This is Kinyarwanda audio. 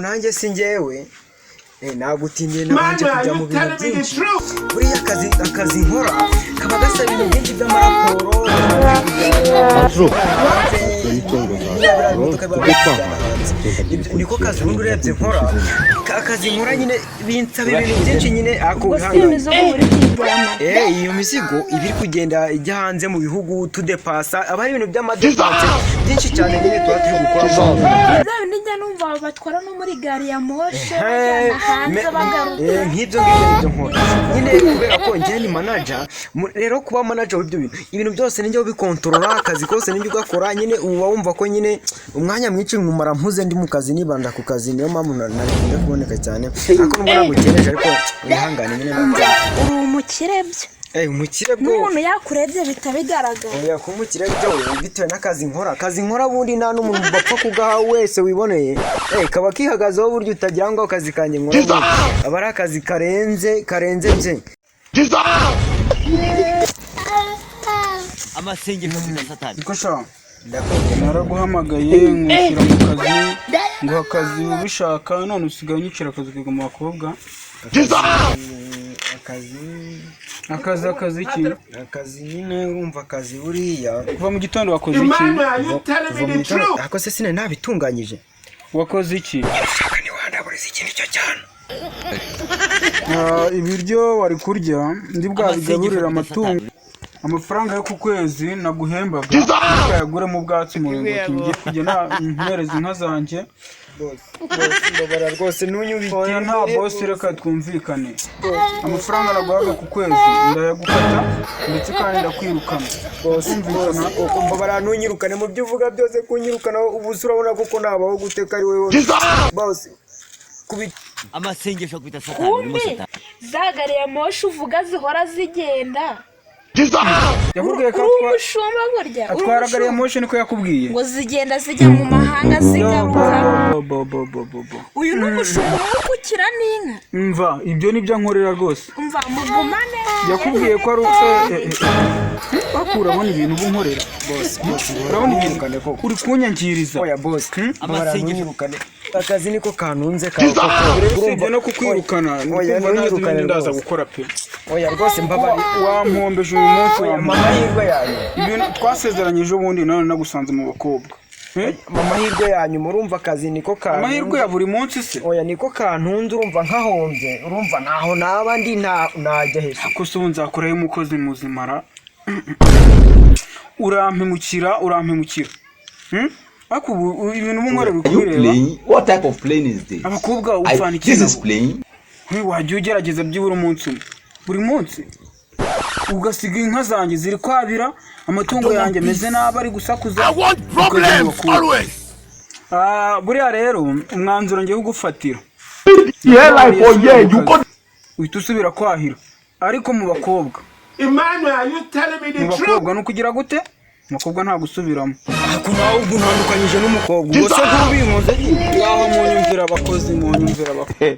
Nanjye si njyewe. Nagutindiye, nabanje kujya mu bintu byinshi. Buriya akazi nkora kaba gasaba ibintu byinshi by'amaraporo. Buriya imodoka biba bijyana hanze. Niko kazi ubundi urebye nkora. Akazi nkora nyine binsaba ibintu byinshi nyine, ariko Ubwo si wihangane. imizigo uri kuyijyana? Iyo mizigo iba iri kugenda ijya hanze mu bihugu, tudepasa, aba ari ibintu by'amadepanse byinshi cyane nyine tuba turi gukora. Bya bindi njya numva batwara no muri gari ya moshe, bajyana hanze, bagaruka. Nk'ibyo ngibyo nibyo nkora nyine, kubera ko njye ni manager. Rero kuba manager w'ibyo bintu, ibintu byose ninjye ubikontorora, akazi kose ninjye ugakora nyine. Uba wumva ko nyine umwanya mwinshi nkumara mpuze, ndi mu kazi, nibanda ku kazi. Niyo mpamvu nari kuboneka cyane, ariko nubwo nagukereje, ariko wihangane nyine ntabwo. Uri umukire byo. Umukire bwo. N'umuntu yakurebye bihita bigaragara. Oya, kuba umukire byo bitewe n'akazi nkora. Akazi nkora bundi nta n'umuntu bapfa kugaha wese wiboneye. Kaba kihagazeho, buryo utagira ngo akazi kanjye nkora bundi aba ari akazi karenze, karenze bye. Amasengesho ya Satani. Niko sha. Ndakumva. Naraguhamagaye ngushyira mu kazi, nguha akazi ubishaka, none usigaye unyicira akazi, ukiga mu bakobwa. Akazi. Akazi iki? Akazi nyine, urumva akazi buriya. Kuva mu gitondo wakoze iki? Kuva mu gitondo, ariko se sinari nabitunganyije? Wakoze iki? Ushaka ntiwandaburiza ikintu icyo cyane. Ah, ibiryo wari kurya ndi bwabigaburira amatungo. Amafaranga yo ku kwezi naguhembaga ukayaguremo ubwatsi, umuringoti, ngiye kujya mpereza inka zanjye. Boss, mbabara rwose, ntunyubike. Oya, nta boss, reka twumvikane. Amafaranga naguhaga ku kwezi ndayagufata, ndetse kandi ndakwirukana. Boss, boss, koko mbabara, ntunyirukane. Mu byo uvuga byose, kunyirukana ubu se urabona koko nabaho gute ko ari wowe boss kubi? Amasengesho akubita Satani urimo. Kumbi Satani. Za gari ya moshi uvuga zihora zigenda. Yakubwiye ko Uri umushumba burya, uri atwara gari ya umushumba. moshi, niko yakubwiye? Ngo zigenda zijya mu mahanga, zigaruka. Bo, bo, bo, bo, bo, bo. Uyu ni umushumba ukukira n'inka. Mva, ibyo nibyo nkorera rwose. Umva, mugumane. Yakubwiye ko ari bakura, urabona ibintu uba unkorera? Boss, boss, Urabona ibintu ntunyirukane koko. Uri kunyangiriza. Oya boss, mbabara, Amasengesho. ntunyirukane. Akazi niko kantunze kawe koko. Usibye no kukwirukana, Oya, ndikumva ntazi ntunyirukane ibindi ndaza rwose. gukora pe. Oya rwose, mbabara. Wampombeje uyu munsi. Oya, Wampombeje. amahirwe yanyu. Ibintu twasezeranyije ubundi, nawe nagusanze mu bakobwa. Eh? Amahirwe yanyu, urumva akazi niko kantunze. Amahirwe ya buri munsi se? Oya, niko kantunze. Urumva nkahombye, urumva ntaho naba ndi, najya hese? Ko se ubu nzakurayo umukozi muzima ra? Urampemukira, urampemukira. Ariko ubu ibintu uba unkorera uri Are you kubireba? playing? What type of plane is this? Abakobwa upfana iki This is nabo? playing. Wajya ugerageza byibura umunsi umwe, buri munsi ugasiga inka zanjye ziri kwabira, amatungo yanjye ameze nabi, ari gusakuza, ukajya mu bakobwa. Ah, buriya rero umwanzuro ngiye kugufatira, uhita usubira kwahira, ariko mu bakobwa. Mu bakobwa ni ukugira gute? Mu bakobwa nta gusubiramo. Ariko nawe ubwo ntandukanyije n'umukobwa, ubwo se nk'ubinkoze nyine? Ngaho munyumvira abakozi, munyumvira abakozi.